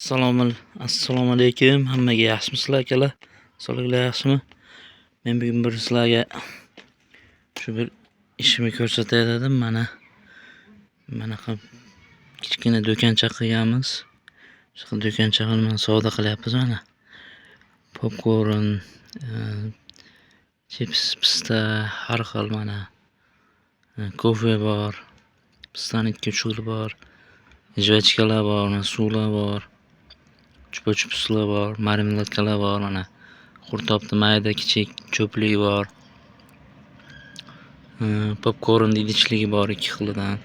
Assalomu alaykum. Hammaga yaxshimisizlar, akalar? Sog'liklar yaxshimi? Men bugun bir sizlarga shu bir ishimni ko'rsatay dedim. Mana qilib kichkina do'koncha qilganmiz. Shu do'koncha qilib mana savdo qilyapmiz mana. Popkorn, chips, pista, har xil mana. Kofe bor, pistani 2-3 xili bor, jvachkalar bor, mana suvlar bor. Chupa-chupslar bor, marmeladkalar bor, mana qurtobni mayda kichik cho'pligi bor. Popkorn idishligi bor 2 xilidan.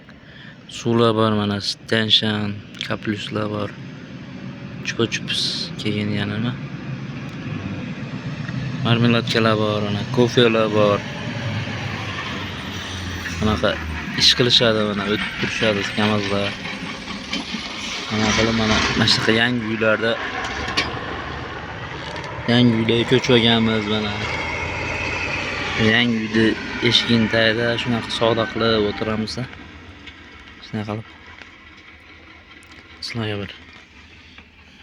Suvlar bor mana Tenshan, Kapluslar bor. Chupa-chups keyin yana nima? Marmeladkalar bor, mana kofelar bor. Bunaqa ish qilishadi mana o'tib turishadi kamazlar. Mana qilib mana shunaqa yangi uylarda yangi uylarga ko'chib olganmiz mana. Yangi uyda eshigini tagida shunaqa savdo qilib o'tiramiz. Shunaqa qilib sizlarga bir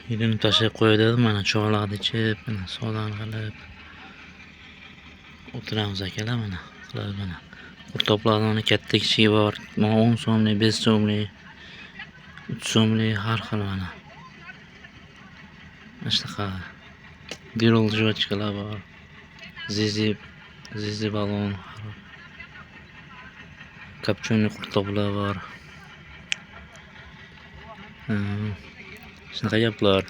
videoni tashlab qo'yay dedim. Mana choylarni ichib, mana savdoni qilib o'tiramiz akalar mana. Qilib mana. Qurtoblarni katta kichigi bor. Mana 10 so'mlik, 5 so'mlik, 3 so'mlik har xil mana. Mana shunaqa Dirol jvachkalar bor. Zizi balon, Kapchonli qurtoblar bor. Shunaqa gaplar.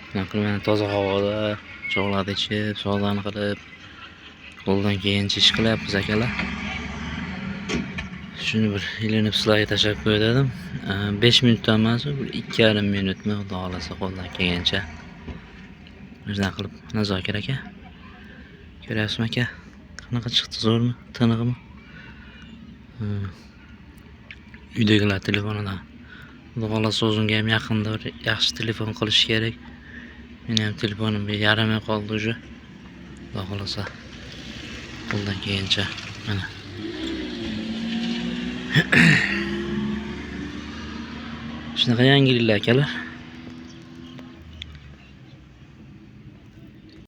Shunaqa qilib mana toza havoda choylarni ichib, savdoni qilib, qo'ldan kelgancha ish qilyapmiz akalar. Shuni bir ilinib sizlarga tashlab qo'y dedim. 5 minutdan emas, bir 2,5 minutmi, Xudo xohlasa qo'ldan kelgancha. Shunaqa qilib, mana Zokir aka. Ko'ryapsizmi aka? Qanaqa chiqdi, zo'rmi? Tiniqmi? Uydagilar telefonidan. Xudo xohlasa o'zimga ham yaqinda bir yaxshi telefon qilish kerak. Meni ham telefonim bir yaramay qoldi уже. Xudo xohlasa qo'ldan kelgancha mana. Shunaqa yangiliklar akalar.